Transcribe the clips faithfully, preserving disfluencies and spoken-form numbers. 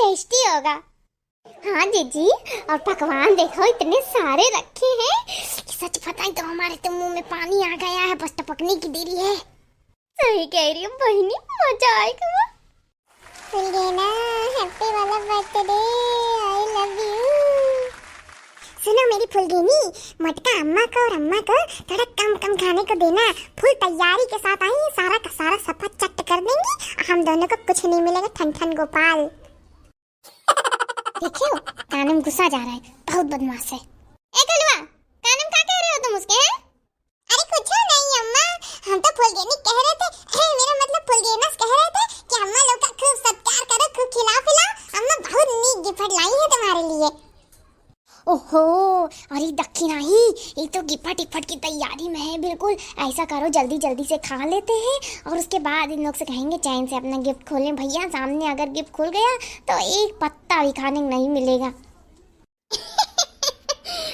टेस्टी होगा। हाँ जीजी, और पकवान देखो, इतने सारे रखे हैं कि सच बताएं तो हमारे तो मुंह में पानी आ गया है, बस टपकने की देरी है। सही कह रही हूँ बहिनी, मजा आएगा। फुलगेना, हैप्पी वाला बर्थडे, आई लव यू। सुनो मेरी फुलगेनी, मोटका अम्मा को और अम्मा को थोड़ा कम कम खाने को देना। फुल तैयारी के साथ आई, सारा का सारा सफा चट कर देंगी, हम दोनों को कुछ नहीं मिलेगा, ठन ठन गोपाल। देखियो, कानम गुस्सा जा रहा है, बहुत बदमाश है। ए कलुआ, कानम का कह रहे हो तुम उसके, हैं? अरे कुछ नहीं अम्मा, हम तो फुलगेनी कह रहे थे, मेरा मतलब फुलगेना से कह रहे थे कि अम्मा लोग का खूब सत्कार करो, खूब खिलाओ पिलाओ, अम्मा बहुत नीक गिफ्ट लाई है तुम्हारे लिए। ओहो, अरे दखिनाही, ये तो गिफ्ट इफ्ट की तैयारी में है बिल्कुल। ऐसा करो, जल्दी जल्दी से खा लेते हैं और उसके बाद इन लोग से कहेंगे चैन से अपना गिफ्ट खोलें। भैया, सामने अगर गिफ्ट खुल गया तो एक पत्ता भी खाने को नहीं मिलेगा।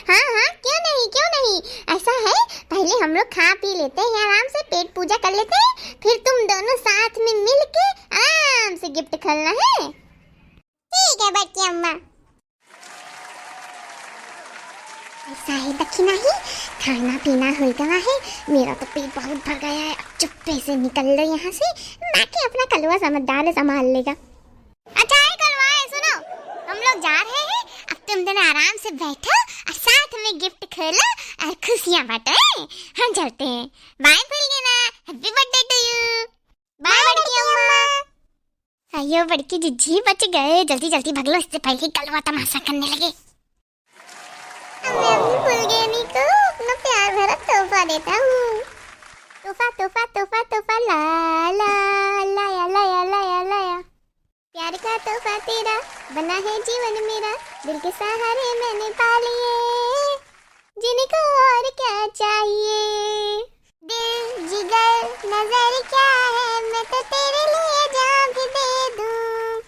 हाँ हाँ, क्यों नहीं, क्यों नहीं। ऐसा है, पहले हम लोग खा पी लेते हैं आराम से, पेट पूजा कर लेते हैं, फिर तुम दोनों साथ में मिल के आराम से गिफ्ट खोलना है। ठीक है बड़की अम्मा। ऐसा है दखिनाही, खाना पीना हो गया है, मेरा तो पेट बहुत भर गया है, अब चुप्पे से निकल लो यहाँ से, बाकी अपना कलुआ समझदार है, संभाल लेगा। अच्छा है कलुआ, सुनो, हम लोग जा रहे हैं, अब तुम दोनों आराम से बैठो और साथ में गिफ्ट खोलो और खुशियाँ बांटो, हैं? हम चलते हैं। Bye Phulgena, happy birthday to you। Bye बड़की अम्मा। अयो बड़की जिज्जी, बच गए, जल्दी जल्दी भाग लो, इससे पहले कलुआ तमाशा करने लगे। अब मैं अपनी फुलगेनी को अपना प्यार भरा तोहफा देता हूँ। तोहफा, तोहफा, तोहफा, तोहफा, ला, ला, लाया, लाया, लाया, लाया। प्यार का तोहफा तेरा बना है जीवन मेरा, दिल के सहारे मैंने पा लिए, जिनको और क्या चाहिए। दिल जिगर नजर क्या है, मैं तो तेरे लिए जान भी दे दूँ।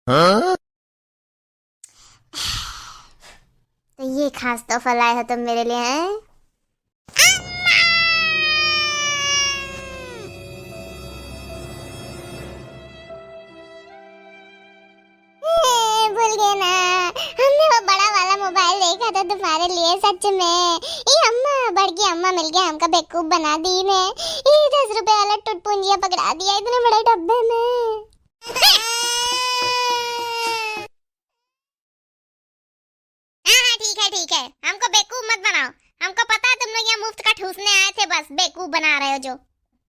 हाँ? तो ये खास तोहफा लाए हो तुम मेरे लिए, हैं? ए, भूल गए ना, हमने वो बड़ा वाला मोबाइल देखा था तुम्हारे लिए, सच में। ये अम्मा, बड़की अम्मा मिलके हमका बेवकूफ बना दी ने। ये दस रुपए वाला टुटपुंजिया पकड़ा दिया इतने बड़े डब्बे में। हाँ, हाँ, ठीक है, ठीक है, हमको बेवकूफ मत बनाओ। हमको पता है तुम लोग यहाँ मुफ्त का ठूसने आए थे, बस बेवकूफ बना रहे हो जो।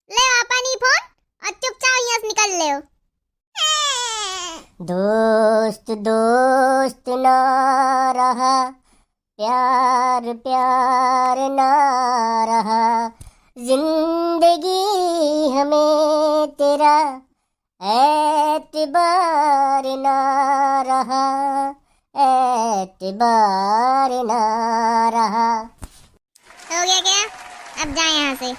ले आपन ई फोन और चुपचाप यहाँ से निकल ले। दोस्त दोस्त ना रहा, प्यार प्यार ना रहा, जिंदगी हमें तेरा एतबार ना रहा, एतबार ना रहा। हो गया क्या? अब जा यहाँ से।